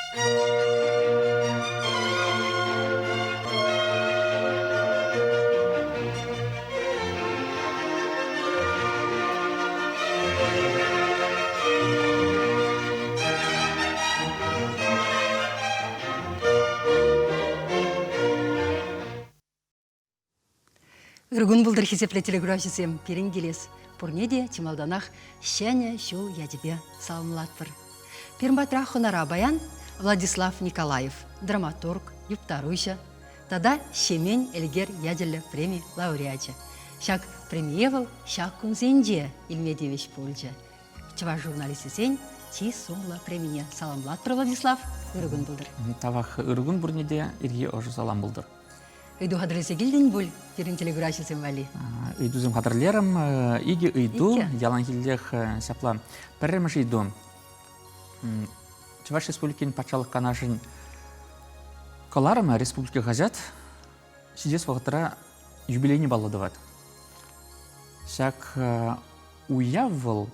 Ыркун пултӑр, хисеплӗ телекуравҫӑсем, пирӗн килес. Пурне те чи малтанах Ҫӗнӗ ҫул ячӗпе саламлатпӑр. Пирӗн патра хӑнара паян Владислав Николаев, драматург, юптаруҫӑ тата Ҫемен Элкер ячӗллӗ преми лауреачӗ. Ҫак премие вӑл ҫак кунсенче илме тивӗҫ пулчӗ. Чӑваш журналисчӗсен чи сумлӑ премине саламлатпӑр, Владислав. Ырӑ кун пултӑр. Тавах, ырӑ кун пурне те, ирхи ӑшӑ салам пултӑр. Ыйту хатӗрлесе килтӗн пуль пирӗн телекуравҫӑсем валли? Ыйтусем хатӗрлерӗм. Икӗ ыйту. Яланхиллех ҫапла. Пӗрремӗш ыйту. Чӑваш Республикин Патшалӑх Канашӗн кӑларӑмӗ Республика хаҫат ҫитес вӑхӑтра юбилейне паллӑ тӑвать. Ҫак уяв вӑл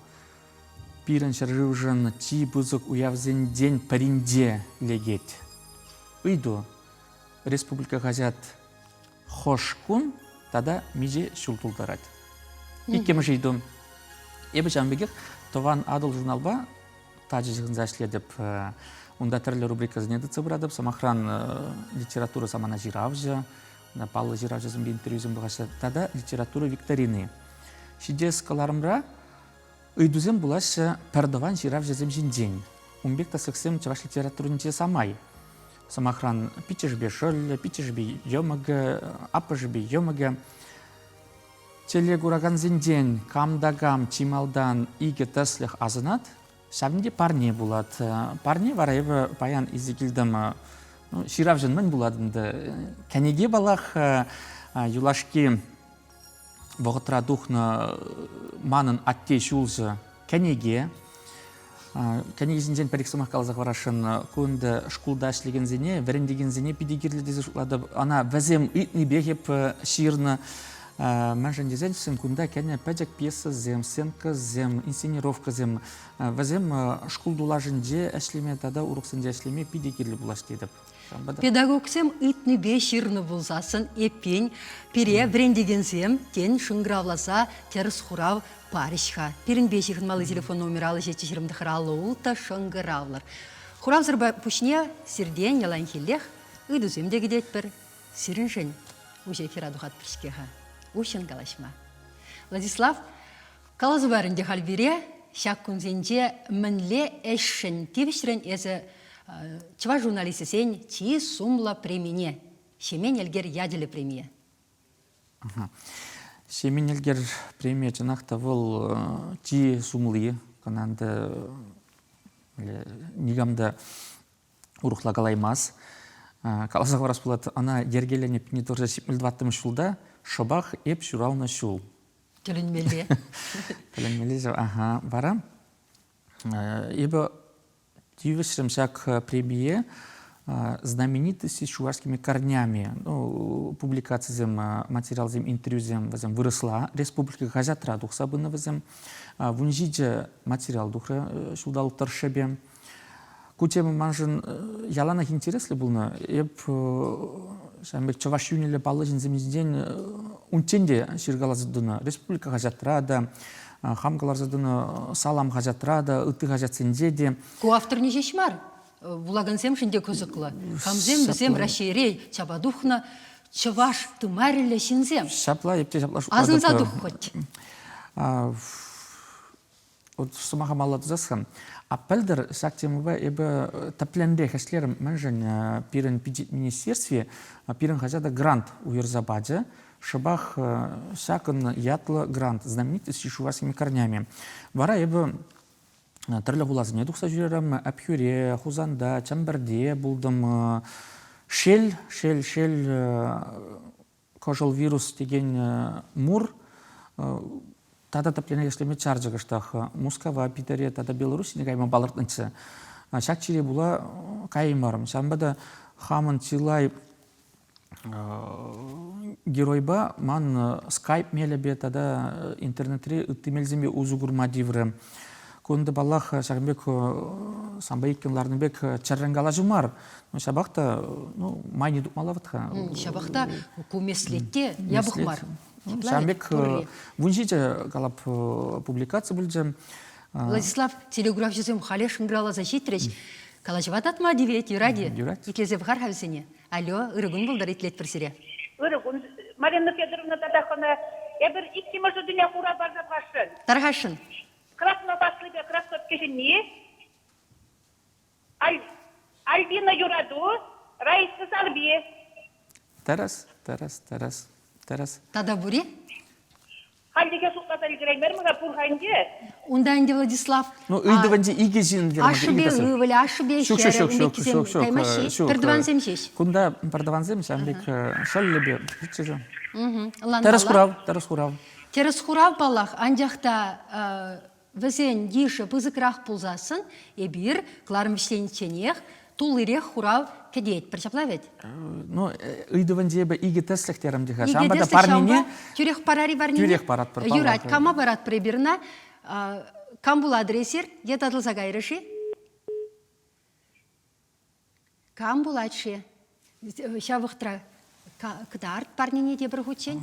пирӗн ҫӗршывшӑн чи пысӑк уявсенчен пӗринче лекет. Ыйту. Республика хаҫат хӑш кун тата миҫе ҫул тултарать? Иккӗмӗш ыйту. Эпӗ ҫавӑн пекех Тӑван Атӑл журналпа тачӑ ҫыхӑнса ӗҫлетӗп. Унта тӗрлӗ рубрикӑсене тытса пыратӑп. Сӑмахран, литература самана ҫыравҫӑ, паллӑ ҫыравҫӑсемпе интервьюсем пӑхаҫҫӗ тата литература викторини. Ҫитес кӑларӑмра ыйтусем пулаҫҫӗ пӗртӑван ҫыравҫӑсем ҫинчен. Ун пек тӗслӗхсем чӑваш литературинче самай. Сӑмахран, пиччӗшӗпе шӑллӗ, пиччӗшӗпе йӑмӑкӗ, аппӑшӗпе йӑмӑкӗ. Телекуракансенчен кам та кам чи малтан икӗ тӗслӗх асӑнать, ҫавӑн те парне пулать. Парне вара эпӗ паян илсе килтӗм. Ҫыравҫӑн мӗн пулать ӗнтӗ? Кӗнеке паллах, юлашки вӑхӑтра тухнӑ манӑн атте ҫулҫӑ кӗнеке. Кӗнекесенчен пӗр-ик сӑмах каласа хӑварасшӑн. Ку ӗнтӗ шкулта ӗҫлекенсене, вӗрентекенсене питӗ кирлӗ тесе шутлатӑп. Ӑна вӗсем ыйтнипех эп ҫырнӑ. Мӗншӗн тесен вӗсем кунта кӗнӗ пӗчӗк пьесӑсем, сценкӑсем, инсценировкӑсем. Вӗсем шкул тулашӗнче ӗҫлеме тата уроксенче ӗҫлеме питӗ кирлӗ пулаҫ тетӗп. Педагогсем ыйтнипе ҫырнӑ пулсассӑн, эппин, пире вӗрентекенсем, тен, шӑнкӑравласа тӗрӗс хурав парӗҫ-ха. Пирӗнпе ҫыхӑнмалли телефон номерӗ 50 729 шӑнкӑравлӑр. Хуравсӑр пуҫне сиртен яланхиллех ыйтусем те кӗтетпӗр. Сирӗншӗн уҫӑ эфира тухатпӑр-ҫке-ха. Уҫҫӑн калаҫма. Владислав, каласа пар ӗнтӗ халь пире, ҫак кунсенче мӗнле ӗҫшӗн тивӗҫрӗн эсӗ чӑваш журналисчӗсен чи сумлӑ премине, Ҫемен Элкер ячӗллӗ премие? Ҫемен Элкер премия чӑнах та вӑл чи сумли, кӑна ӗнтӗ никам та урӑхла калаймас. Каласа хӑварас пулать, ӑна йӗркеленӗ 1974 ҫулта шӑпах эп ҫуралнӑ ҫул. Тӗлӗнмелле. Тӗлӗнмелле ҫав. Аха. Вара эпӗ тивӗҫрӗм ҫак премие знаменитости с чувашскими корнями. Ну, публикацисем, материалсем, интервьюсем вӗсем вырӑсла республика хаҫатра тухса пынӑ вӗсем. 17 материал тухрӗ ҫулталӑк тӑршшӗпе. Ку тема маншӑн яланах интереслӗ пулнӑ. Эп ҫавӑн пек чӑваш юнӗллӗ паллӑ ҫынсем ҫинчен унччен те ҫыркаласа тӑнӑ. Республика хаҫатра та, хам кӑларса тӑнӑ Салам хаҫатра та, ытти хаҫатсенче те. Ку авторне ҫеҫ мар, вулакансемшӗн те кӑсӑклӑ. Камсем вӗсем Раҫҫейре чапа тухнӑ чӑваш тымарӗллӗ ҫынсем. Ҫапла, эп те ҫапла шутлатӑп. Асӑнса тух хоть. Вот сӑмаха малла тӑсас-ха. А пӗлтӗр ҫак темӑпа эпӗ тӗплӗнрех ӗҫлерӗм. Мӗншӗн пирӗн пичет министерстви пирӗн хаҫата грант уйӑрса пачӗ. Шӑпах ҫакӑн ятлӑ грант знаменитость чувашскими корнями. Вара эпӗ тӗрлӗ хуласене тухса ҫӳрерӗм. Ӗпхӳре, Хусанта, Чӗмпӗрте пултӑм. Шел, шел, шел, кӑшӑл вирус текен мур тата тӗпленех ӗҫлеме чарчӗ кӑштах. Мускава, Питӗре тата Белоруссине кайма палӑртнӑччӗ. Ҫак чире пула каймарӑм. Ҫавӑнпа та хамӑн чылай геройпа ман скайп мелӗпе тата интернетри ытти мелсемпе усӑ курма тиврӗ. Кунта, паллах, ҫакӑн пек санпа иккӗн ларнӑ пек чӗррӗн калаҫу мар. Но ҫапах та ну, майне тупмалла вӗт-ха. Ҫапах та ку меслет те япӑх мар. Ҫавӑн пек 17 калап публикаци пулчӗ. Владислав, телеграфҫӑсем халех шӑнкӑравласа ҫитрӗҫ. Калаҫӑва татма тивет, юрать-и? Юрать. Итлесе пӑхар-ха вӗсене. Алло, ырӑ кун пултӑр, итлетпӗр сире. Ырӑ кун, Марина Федоровна тата хӑна. Эпир иккӗмӗш ыйтуне хура парса пӑхасшӑн. Тархасшӑн. Краснов аслипе Краснов кӗҫӗнни, Альбина Юрату, Раиса Сарби. Тӗрӗс, тӗрӗс, тӗрӗс, тӗрӗс. Тата пур-и? Хальлӗхе шутласа ӗлкӗреймерӗм-ха пур-ха ӗнтӗ. Унта ӗнтӗ Владислав. Ну, ыйтӑвӗнче икӗ ҫын Ашшӗпе ывӑлӗ, ашшӗпе хӗрӗ, ун пеккисем каймаҫҫӗ. Пӗртӑвансем ҫеҫ. Кунта пӗртӑвансем ҫавӑн пек шӑллӗпе пиччӗшӗ. Тӗрӗс хурав, тӗрӗс хурав. Тӗрӗс хурав, паллах, анчах та вӗсен йышӗ пысӑкрах пулсассӑн эпир кӑларӑм вӗҫленичченех туллирех хурав кӗтетпӗр. Ҫапла вӗт? Ну, ыйтӑвӗнче эпӗ икӗ тӗслӗх терӗм те-ха. Ҫавӑнпа та парнене тӳрех парар-и парнене? Тӳрех паратпӑр. Юрать. Кама паратпӑр эпир ӑна? Кам пулатӑр эсир? Е татӑлса кайрӗ-ши? Кам пулать-ши? Ҫав вӑхӑтра кӑтарт парнене тепӗр хутчен.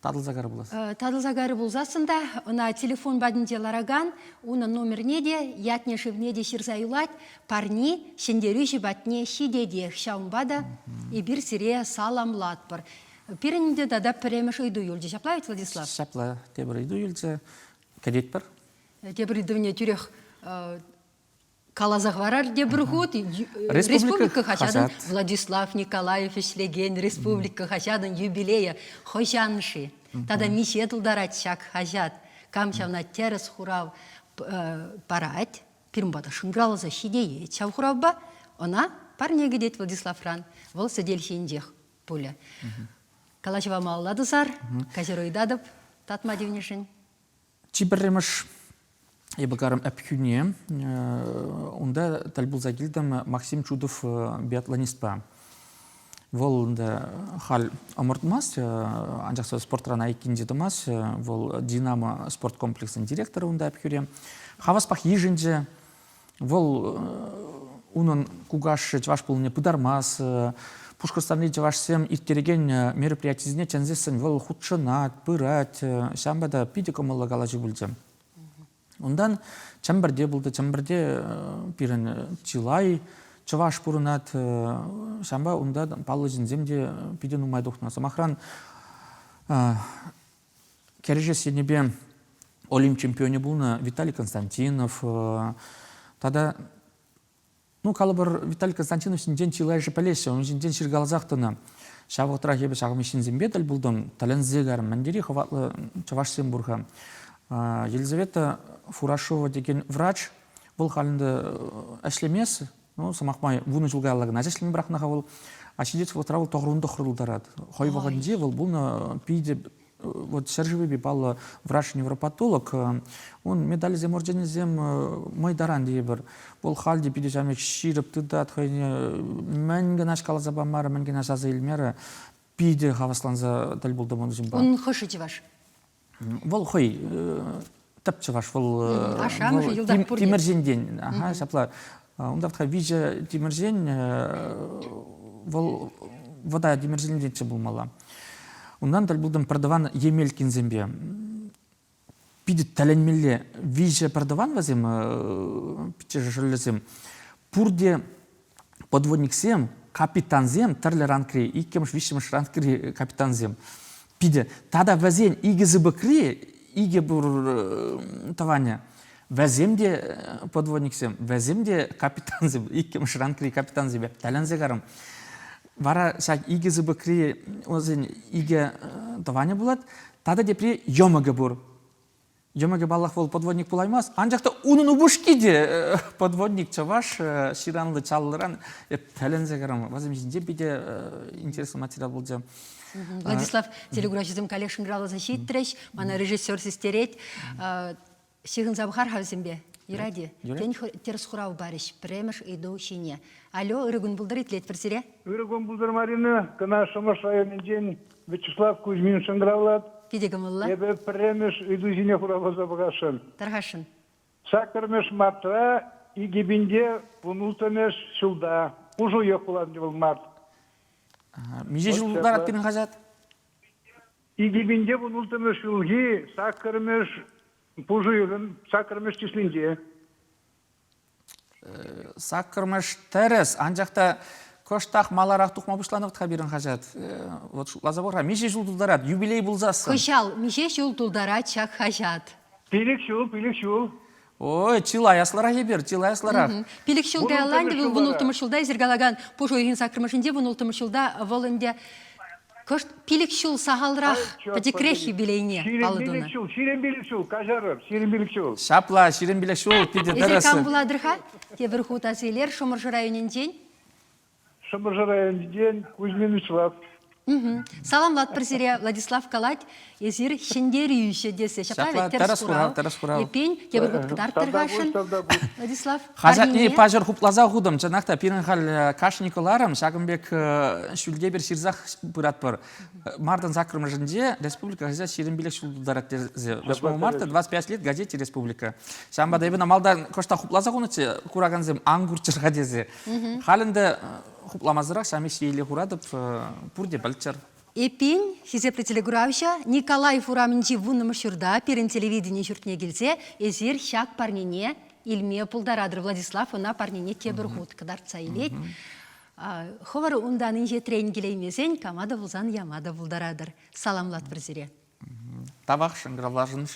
Татӑлса кайрӗ пулас. Татӑлса кайрӗ пулсассӑн та ӑна телефон патӗнче ларакан унӑн номерне те, ятне-шывне те ҫырса юлать, парни ҫӗнтерӳҫӗ патне ҫитетех. Ҫавӑнпа та эпир сире саламлатпӑр. Пирӗн те тата пӗрремӗш ыйту юлчӗ. Ҫапла ведь, Владислав? Ҫапла, тепӗр ыйту юлчӗ. Кӗтетпӗр. Тепӗр ыйтӑвне тӳрех Каласа хӑварар тепӗр хут, Республика хаҫатӑн Владислав Николаев ӗҫлекен Республика хаҫатӑн юбилейӗ хӑҫан-ши? Тата миҫе тултарать ҫак хаҫат? Кам ҫавна тӗрӗс хурав парать, пирӗн пата шӑнкӑравласа ҫитеет ҫав хуравпа, ӑна парне кӗтет Владиславран. Вӑл сӗтел ҫинчех пулӗ. Калаҫӑва малалла тӑсар, каҫару ыйтатӑп татма тивнӗшӗн. Чи пӗрремӗш эпӗ карӑм Ӗпхӳне унта тӗл пулса килтӗм Максим Чудов биатлонистпа. Вӑл ӗнтӗ халь ӑмӑртмасть, анчах спортран айккинче тӑмасть. Вӑл «Динамо» спорт комплексӗн директорӗ унта Ӗпхӳре. Хаваспах йышӑнчӗ. Вӑл унӑн кукашшӗ чӑваш пулнине пытармасть. Пушкӑртстанри чӑвашсем ирттерекен мероприятисене чӗнсессӗн вӑл хутшӑнать, пырать. Ҫавӑнпа та питӗ кӑмӑллӑ калаҫу пулчӗ. Унтан Чӗмпӗрте пултӑ. Чӗмпӗрте пирӗн чылай чӑваш пурӑнать. Ҫавӑнпа унта паллӑ ҫынсем те питӗ нумай тухнӑ. Сӑмахран, Кӗрешес енӗпе Олимп чемпионӗ пулнӑ Виталий Константинов тата ну, калӑпӑр, Виталий Константинов ҫинчен чылайӑшӗ пӗлеҫҫӗ, ун ҫинчен ҫыркаласах тӑнӑ. Ҫав вӑхӑтрах эпӗ ҫакӑн ҫынсемпе тӗл пултӑм, тӗлӗнсе карӑм, мӗн тери хӑватлӑ чӑвашсем пур-ха. Елизавета Фурашова текен врач, вӑл халь ӗнтӗ ӗҫлемест, Ну, сӑмах май, 10 ҫул каялла кӑна ӗҫлеме пӑрахнӑ-ха вӑл. А ҫитес вӑхӑтра вӑл тӑхӑр тултарать. Хӑй вӑхӑтӗнче вӑл пулнӑ питӗ вот ҫӗршывӗпе паллӑ врач-невропатолог. Ун медалӗсем, орденӗсем мӑй таран тейӗпӗр. Вӑл халь те питӗ ҫав пек ҫирӗп тытать хӑйне. Мӗн кӑна каласа памарӗ, мӗн кӑна аса илмерӗ. Питӗ хавасланса тӗл пултӑм ун ҫынпа. Ун хӑшӗ чӑваш? Вӑл хӑй тӗп чӑваш, вӑл Ашшӗ-амӑшӗ йӑлтах пурте. Тимӗрҫентен. Аха, ҫапла. Унта виҫӗ тимӗрҫен вӑл вӑта тимӗрҫентенччӗ пулмалла. Унтан тӗл пултӑм пӗртӑван Емелькинсемпе. Питӗ тӗлӗнмелле виҫӗ пӗртӑван вӗсем, пиччӗшӗ шӑллӗсем. Пурте подводниксем, капитансем тӗрлӗ ранкри, иккӗмӗш, виҫҫӗмӗш ранкри капитансем. Питӗ. Тата вӗсен икӗ сыпӑкри икӗ пур тӑванӗ. Вӗсем те подводниксем, вӗсем те капитансем, иккӗмӗш ранкри капитансем. Тӗлӗнсе карӑм. Вара ҫак икӗ сыпӑкри вӗсен икӗ тӑванӗ пулать. Тата тепри йӑмӑкӗ пур. Йӑмӑкӗ, паллах, вӑл подводник пулаймасть, анчах та унӑн упӑшки те подводник чӑваш, ҫыранлӑ Чаллӑран. Эп тӗлӗнсе кайрӑм. Вӗсем ҫинче питӗ интереслӗ материал пулчӗ. Владислав, телекуравҫӑсем каллех шӑнкӑравласа ҫитрӗҫ. Мана режиссер систерет. Ҫыхӑнса пӑхар-ха вӗсемпе. Юрать-и? Тен, тӗрӗс хурав парӗҫ пӗрремӗш ыйту ҫине. Алло, ырӑ кун пултӑр, итлетпӗр сире. Ырӑ кун пултӑр, Марина. Кӑна Шӑмӑрш районӗнчен Вячеслав Кузьмин шӑнкӑравлать. Питӗ кӑмӑллӑ. Эпӗ пӗрремӗш ыйту ҫине хуравласа пӑхасшӑн. Тархасшӑн. Саккӑрмӗш мартра 2016 ҫулта пуш уйӑх пулать вӑл март. Миҫе ҫул тултарать пирӗн хаҫат? 2016 ҫулхи саккӑрмӗш пуш уйӑхӑн саккӑрмӗш числинче. Саккӑрмӗш тӗрӗс, анчах та кӑштах маларах тухма пуҫланӑ вӗт-ха пирӗн хаҫат. Вот шутласа пӑх-ха, миҫе ҫул тултарать, юбилей пулсассӑн. Кӑҫал миҫе ҫул тултарать ҫак хаҫат? Пилӗк ҫул, пилӗк ҫул. Ой, чылай аслӑрах эпир, чылай аслӑрах. Пилӗк ҫул каялла ӗнтӗ вӑл вунулттӑмӗш ҫулта эсир калакан пуш уйӑхӗн саккӑрмӗшӗнче вунулттӑмӗш ҫулта вӑл ӗнтӗ кӑшт пилӗк ҫул сахалрах пӗчӗкрех юбилейне паллӑ тунӑ. 25 ҫул, 25 ҫул, каҫарӑр, 25 ҫул. Ҫапла, 25 ҫул питӗ тӗрӗс. Эсир кам пулатӑр-ха? Тепӗр хут аса илер Шӑмӑршӑ районӗнчен. Шӑмӑршӑ районӗнчен Кузьмин Вячеслав. Саламлатпӑр сире, Владислав калать, эсир ҫӗнтерӳҫӗ тесе. Ҫапла Ҫапла, тӗрӗс хурав, тӗрӗс хурав. Эппин, тепӗр хут кӑтарттӑр-хашӑн. Владислав, Хаҫатне паҫӑр хупласа хутӑм. Чӑнах та, пирӗн халь кашни кӑларӑм ҫакӑн пек ҫӳлте пир ҫырсах пыратпӑр. Мартӑн саккӑрмӗшӗнче республика хаҫат 25 ҫул тултарать тесе. 8 марта 25 лет газете «Республика». Ҫавӑнпа та эпӗ малтан кӑштах хупласа хунӑччӗ, куракансем ан курччӑр-ха тесе. Халь ӗнтӗ хупламасӑрах ҫав ҫиеле хуратӑп, пурте пӗлччӗр. Эппин, хисеплӗ телекуравҫӑ, Николаев урамӗнчи вуннӑмӗш ҫурта пирӗн телевидени ҫуртне килсе эсир ҫак парнене илме пултаратӑр. Владислав ӑна парнене тепӗр хут кӑтартса илет. Хӑвӑр унтан инҫетрен килеймесен кама та пулсан яма та пултаратӑр. Саламлатпӑр сире. Тавах шӑнкӑравлашӑн.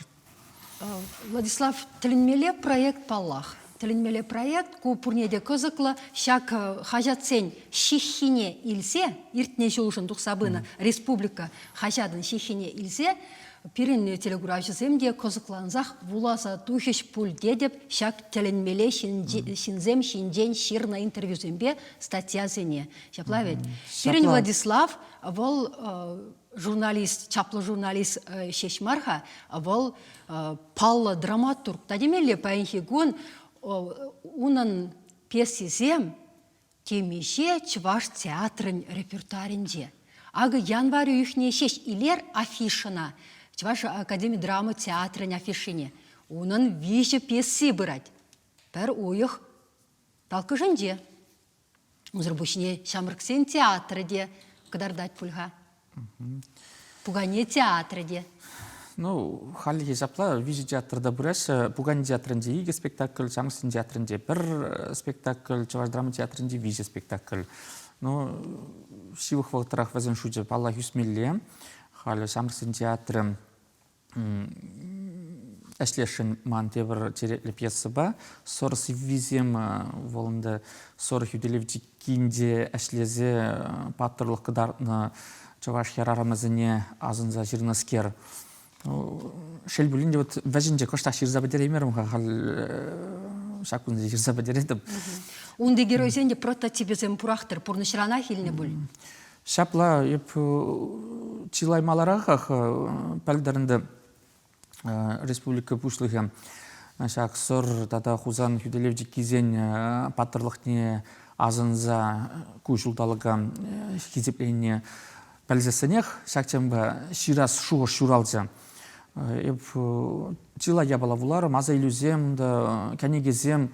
Владислав, тӗлӗнмелле проект паллах. Тӗлӗнмелле проект, ку пурне те кӑсӑклӑ. Ҫак хаҫатсен ҫыххине илсе, иртнӗ ҫулшӑн тухса пынӑ республика хаҫатӑн ҫыххине илсе пирӗн телекуравҫӑсем те кӑсӑклансах вуласа тухӗҫ пуль тетӗп ҫак тӗлӗнмелле ҫынсем ҫинчен ҫырнӑ интервьюсемпе статьясене. Ҫапла вӗт? Пирӗн Владислав вӑл журналист, чаплӑ журналист ҫеҫ мар-ха, вӑл паллӑ драматург та темелле паянхи кун унӑн пьесисем темиҫе чӑваш театрӗн репертуарӗнче. Акӑ январь уйӑхне ҫеҫ илер афишӑна, Чӑваш академи драма театрӗн афишине. Унӑн виҫӗ пьеси пырать. Пӗр уйӑх талккӑшӗнче. Унсӑр пуҫне ҫамрӑксен театрӗ те кӑтартать пуль-ха. Пукане театрӗ те. Ну, хальлӗхе ҫапла виҫӗ театрта пыраҫҫӗ. Пукане театрӗнче икӗ спектакль, ҫамрӑксен театрӗнче пӗр спектакль, Чӑваш драма театрӗнче виҫӗ спектакль. Ну, ҫывӑх вӑхӑтрах вӗсен шучӗ паллах ӳсмелле. Халӗ ҫамрӑксен театрӗ ӗҫлесшӗн ман тепӗр черетлӗ пьесӑпа. Сӑр сиввисем вӑл ӗнтӗ Сӑр хӳтӗлев чиккинче ӗҫлесе паттӑрлӑх кӑтартнӑ чӑваш хӗрарӑмӗсене асӑнса ҫырнӑскер. Шел пулин те, вот вӗҫӗнче кӑштах ҫырса пӗтереймерӗм-ха, халь ҫак кунсенче ҫырса пӗтеретӗп. Унти геройсен те прототипӗсем пурах-тӑр, пурнӑҫранах илнӗ пуль. Ҫапла, эп чылай маларахах пӗлтӗр ӗнтӗ республика Пуҫлӑхӗ ҫак Сӑр тата Хусан хӳтӗлев чиккисен паттӑрлӑхне асӑнса ку ҫулталӑка хисепленине пӗлсессӗнех ҫак темӑпа ҫырас шухӑш ҫуралчӗ. Эп чылай япала вуларӑм, аса илӳсем, кӗнекесем,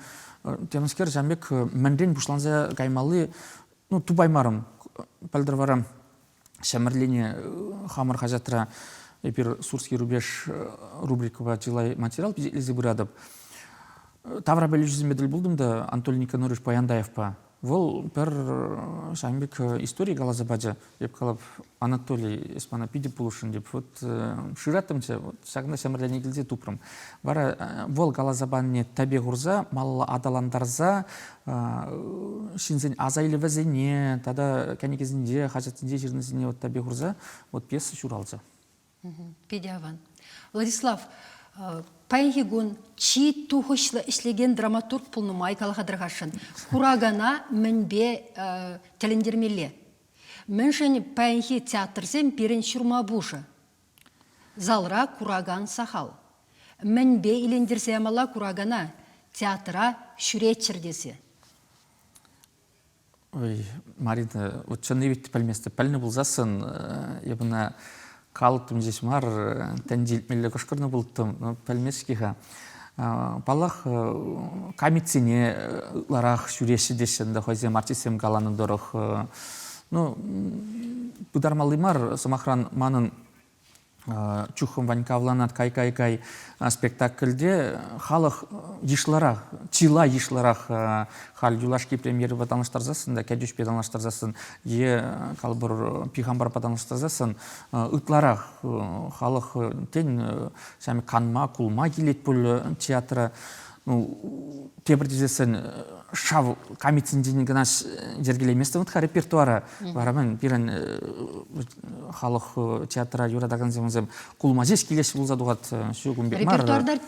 темскер ҫавӑн пек мӗнрен пуҫланса каймалли ну, тупаймарӑм. Пӗлтӗр вара Ҫӗмӗрлене хамӑр хаҫатра эпир Сурский рубеж рубрикӑпа чылай материал пичетлесе пыратӑп. Тавра пӗлӳҫӗсемпе тӗл пултӑм та Анатолий Никонорович Паяндаевпа. Вӑл пӗр ҫавӑн пек истори каласа пачӗ. Эп калап, Анатолий, эс мана питӗ пулӑшрӑн теп. Вот шыраттӑмччӗ, вот ҫакна Ҫӗмӗрлене килсе тупрӑм. Вара вӑл каласа панине тӗпе хурса, малалла аталантарса ҫынсен аса илӗвӗсене тата кӗнекесенче, хаҫатсенче ҫырнисене вот тӗпе хурса вот пьеса ҫуралчӗ. Питӗ аван. Владислав, паянхи кун чи тухӑҫлӑ ӗҫлекен драматург пулнӑ май калаха тӑрхасшӑн. Куракана мӗнпе тӗлӗнтермелле? Мӗншӗн паянхи театрсем пирӗн ҫурма пушӑ? Залра куракан сахал. Мӗнпе илентерсе ямалла куракана театра ҫӳреччӗр тесе? Ой, Марина, вот чӑнни ведь пӗлместӗп. Пӗлнӗ пулсассӑн эп ӑна. Калӑттӑм ҫеҫ мар, тӗнче илтмелле кӑшкӑрнӑ пулӑттӑм, пӗлмест-ҫке-ха. Паллах, камитсене ытларах ҫӳреҫҫӗ теҫҫӗ ӗнтӗ хӑйсем артистсем каланӑ тӑрӑх. Ну, пытармалли мар, сӑмахран, манӑн Чуххӑм Ванька авланать кай-кай-кай спектакльте халӑх йышлӑрах, чылай йышлӑрах халь юлашки премьерӑпа танлаштарсассӑн та, кӗтӳҫпе танлаштарсассӑн е калӑпӑр Пихампарпа танлаштарсассӑн ытларах халӑх тен ҫамӗ канма, кулма килет пуль театра. Ну, тепӗр тесессӗн шав камитсенчен кӑна йӗркелеместӗн-ха репертуара. Вара мӗн, пирӗн халӑх театра юратакансем вӗсем кулма ҫеҫ килеҫҫӗ пулса тухать. Ҫук, ун пек мар. Репертуарта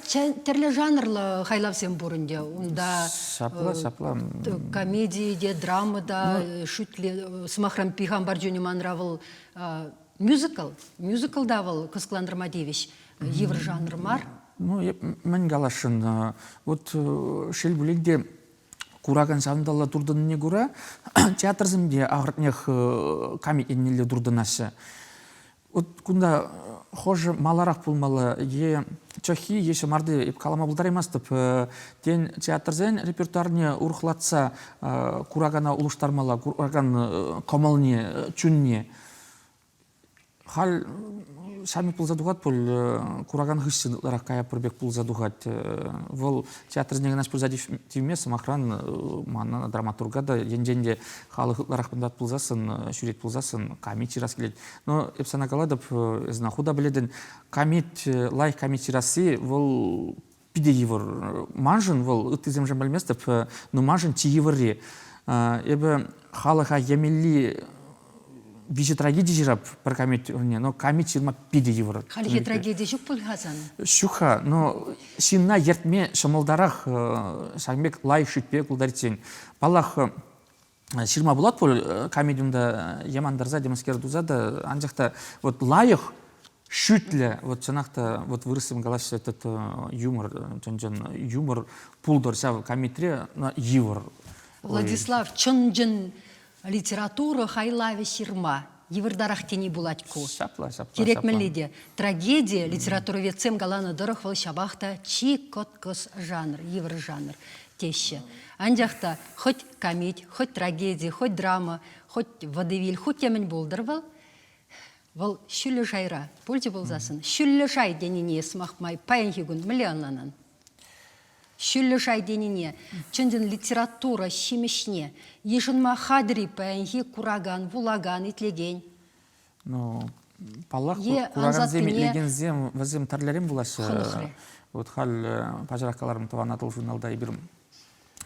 тӗрлӗ жанрлӑ хайлавсем пур ӗнтӗ. Унта ҫапла, ҫапла. Комедии те, драма та, шӳтле, сӑмахран, Пихампар чунӗ манра вӑл мюзикл. Мюзикл та вӑл кӑсӑклантарма тивӗҫ. Йывӑр жанр мар. Ну, эп мӗн каласшӑн, вот шел пулин те, куракан ҫавӑнталла туртӑннине кура театрсем те ахӑртнех камит еннелле туртӑнаҫҫӗ. Вот кунта хӑшӗ маларах пулмалла е чӑххи, е ҫӑмарти эп калама пултараймастӑп. Тен, театрсен репертуарне урӑхлатса куракана улӑштармалла, куракан кӑмӑлне, чунне. Халь ҫамрӑк пулса тухать пуль, куракан хыҫҫӑн ытларах каятпӑр пек пулса тухать. Вӑл театрсене кӑна пырса тивме, сӑмахран, мана драматурга та енчен те халӑх ытларах пынтать пулсассӑн, ҫӳрет пулсассӑн, камит ҫырас килет. Но эп сана калатӑп, эс ӑна ху та пӗлетӗн, камит, лайӑх камит ҫырасси вӑл питӗ йывӑр. Маншӑн вӑл, ыттисемшӗн пӗлместӗп, но маншӑн чи йывӑрри. Эпӗ халӑха емелли виҫӗ трагеди ҫырап пӗр камит умне, но камит ҫырма питӗ йывӑр. Хальхи трагеди ҫук пуль-ха сан? Ҫук-ха, но ҫынна ертме ҫӑмӑлтарах ҫакӑн пек лайӑх шӳтпе култариччен. Паллах, ҫырма пулать пуль камит унта ямантарса темскер туса та, анчах та вот лайӑх шӳтлӗ, вот чӑнах та вот вырӑссем калаҫҫӗ, этот юмор, чӑн-чӑн юмор пултӑр ҫав камитре, йывӑр. Владислав, чӑн-чӑн литература хайлавӗ ҫырма йывӑртарах тени пулать ку. Ҫапла, ҫапла. Кирек мӗнле те. Трагедия литературоведсем каланӑ тӑрӑх вӑл ҫапах та чи кӑткӑс жанр, йывӑр жанр теҫҫӗ. Анчах та хӑть камит, хӑть трагеди, хӑть драма, хӑть водевиль, хуть те мӗн пултӑр вӑл, вӑл ҫӳллӗ шайра пулчӗ пулсассӑн, ҫӳллӗ шай тенине сӑмах май паянхи кун мӗнле ӑнланан? Ҫӳллӗ шай тенине, чӑн-чӑн литература ҫимӗҫне йышӑнма хатӗр-и паянхи куракан, вулакан, итлекен? Ну, паллах, Е куракансем, итлекенсем вӗсем тӗрлӗрен пулаҫҫӗ. Хӑнӑхрӗ. Вот халь паҫӑрах каларӑм, Тӑван Атӑл журналта эпир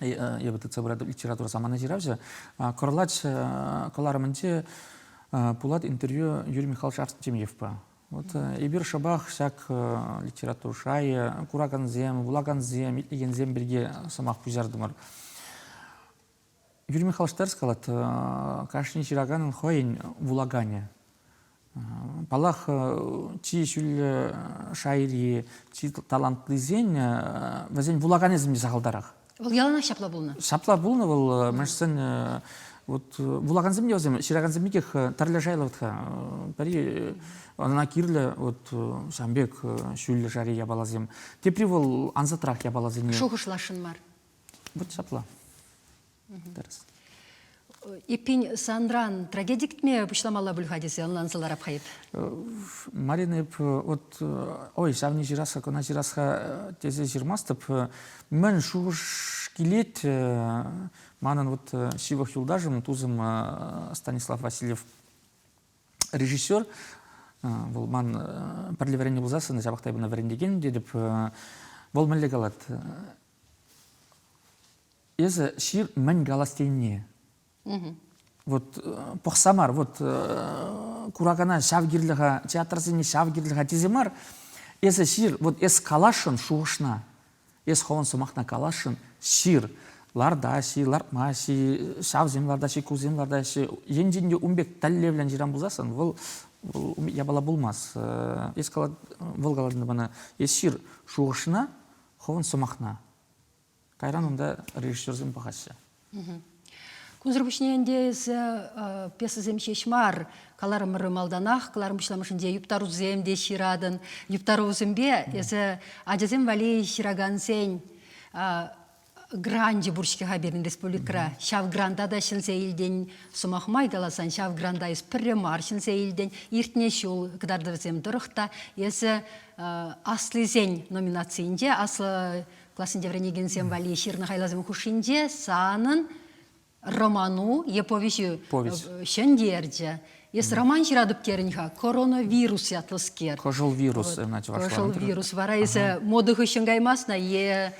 эпӗ тытса пыратӑп литература самана ҫыравҫӑ. Кӑрлач кӑларӑмӗнче пулать интервью Юрий Михайлович Артемьевпа. Вот эпир шӑпах ҫак литература шайӗ, куракансем, вулакансем, итлекенсем пирки сӑмах пуҫартӑмӑр. Юрий Михайлович тӗрӗс калать, кашни ҫыраканӑн хӑйӗн вулаканӗ. Паллах, чи ҫӳллӗ шайри, чи талантлисен вӗсен вулаканӗсем те сахалтарах. Вӑл яланах ҫапла пулнӑ? Ҫапла пулнӑ вӑл, мӗншӗн вот вулакансем те вӗсем, ҫыракансем пекех тӗрлӗ шайлӑ вӗт-ха. Пӗри ӑна кирлӗ вот ҫавӑн пек ҫӳллӗ шайри япаласем. Тепри вӑл ансатрах япаласене. Шухӑшласшӑн мар. Вот ҫапла. Тӗрӗс. Эппин, санран трагеди кӗтме пуҫламалла пуль-ха тесе ӑнланса ларап-ха эп. Марина, эп вот ой, ҫавне ҫырас-ха, кӑна ҫырас-ха тесе ҫырмастӑп. Мӗн шухӑш килет, манӑн вот ҫывӑх юлташӑм, тусӑм Станислав Васильев режиссер, вӑл ман пӗрле вӗреннӗ пулсассӑн, ҫапах та эп ӑна вӗрентекен тетӗп, вӑл мӗнле калать, Эсӗ ҫыр мӗн калас тенине. Вот пӑхса мар, вот куракана ҫав кирлӗ-ха, театрсене ҫав кирлӗ-ха тесе мар. Эсӗ ҫыр, вот эс каласшӑн шухӑшна, эс хӑвӑн сӑмахна каласшӑн, ҫыр. Лартаҫ-и, лартмаҫ-и, ҫавсем лартаҫ-и, кусем лартаҫ-и. Енчен те ун пек тӗллевлӗн ҫыран пулсассӑн, вӑл япала пулмас. Эс калать, вӑл калать мана, эс ҫыр шухӑшна, хӑвӑн сӑмахна. Кайран унта режиссерсем пӑхаҫҫӗ. Кунсӑр пуҫне ӗнтӗ эсӗ пьесӑсем ҫеҫ мар, Каларӑмӑр малтанах, кӑларӑм пуҫламӑшӗнче юптарусем те ҫыратӑн. Юптарусемпе эсӗ ачасем валли ҫыракансен гранчӗ пур-ҫке-ха пирӗн республикӑра. Ҫав гранта та ҫӗнсе илтӗн. Сӑмах май каласан, ҫав гранта эс пӗрре мар ҫӗнсе илтӗн. Иртнӗ ҫул кӑтартӑвӗсем тӑрӑх та эсӗ аслисен номинацийӗнче, аслӑ классенче вӗренекенсем валли ҫырнӑ хайлавсем хушшинче санӑн роману е повеҫӳ ҫӗнтерчӗ. Эс роман ҫыратӑп терӗн-ха, коронавирус ятлӑскер. Кӑшӑл вирус, ӑна чӑвашла. Кӑшӑл вирус. Вара эсӗ мода хыҫҫӑн каймасна е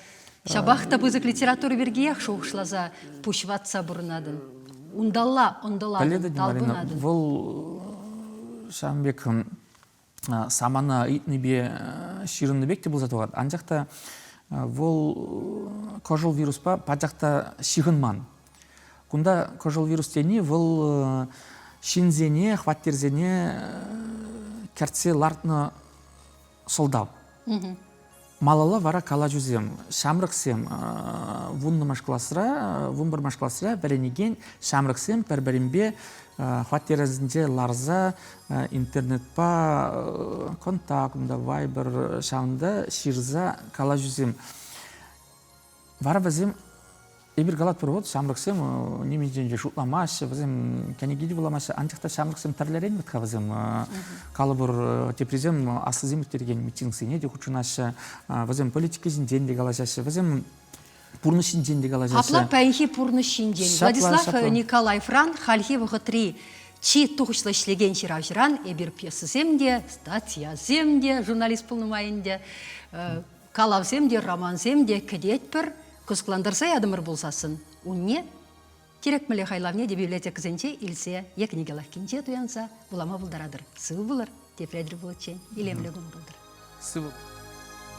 ҫапах та пысӑк литература пиркиех шухӑшласа пуҫ ватса пурӑнатӑн? Унталла ӑнтӑлатӑн, талпӑнатӑн. Вӑл ҫавӑн пек самана ыйтнипе ҫырӑннӑ пек те пулса тухать. Анчах та вӑл кӑшӑл вируспа пачах та ҫыхӑнман. Кунта кӑшӑл вирус тени вӑл ҫынсене, хваттерсене кӗртсе лартнӑ сӑлтав. Малалла вара калаҫусем, ҫамрӑксем вуннӑмӗш класра, вунпӗрмӗш класра вӗренекен ҫамрӑксем пӗр-пӗринпе хваттерӗсенче ларса интернетпа контакт, вайбер ҫавӑнта ҫырса калаҫусем. Вара вӗсем Эпир калатпӑр, вот ҫамрӑксем нимӗнчен те шутламаҫҫӗ, вӗсем кӗнеке те вуламаҫҫӗ, анчах та ҫамрӑксем тӗрлӗрен вӗт-ха вӗсем. Калӑпӑр, теприсем аслисем ирттерекен митингсене те хутшӑнаҫҫӗ, вӗсем политика ҫинчен те калаҫаҫҫӗ, вӗсем пурнӑҫ ҫинчен те калаҫаҫҫӗ. Апла паянхи пурнӑҫ ҫинчен. Владислав Николаевран хальхи вӑхӑтри чи тухӑҫлӑ ӗҫлекен ҫыравҫӑран эпир пьесӑсем те, статьясем те, журналист пулнӑ май ӗнтӗ, Калавсем те, романсем те кӗтетпӗр, кӑсӑклантарса ятӑмӑр пулсассӑн унне кирек мӗнле хайлавне те библиотекӑсенче илсе е кӗнеке лавккинче туянса вулама пултаратӑр. Сывӑ пулӑр, тепре тӗл пуличчен илемлӗ кун пултӑр. Сывӑ.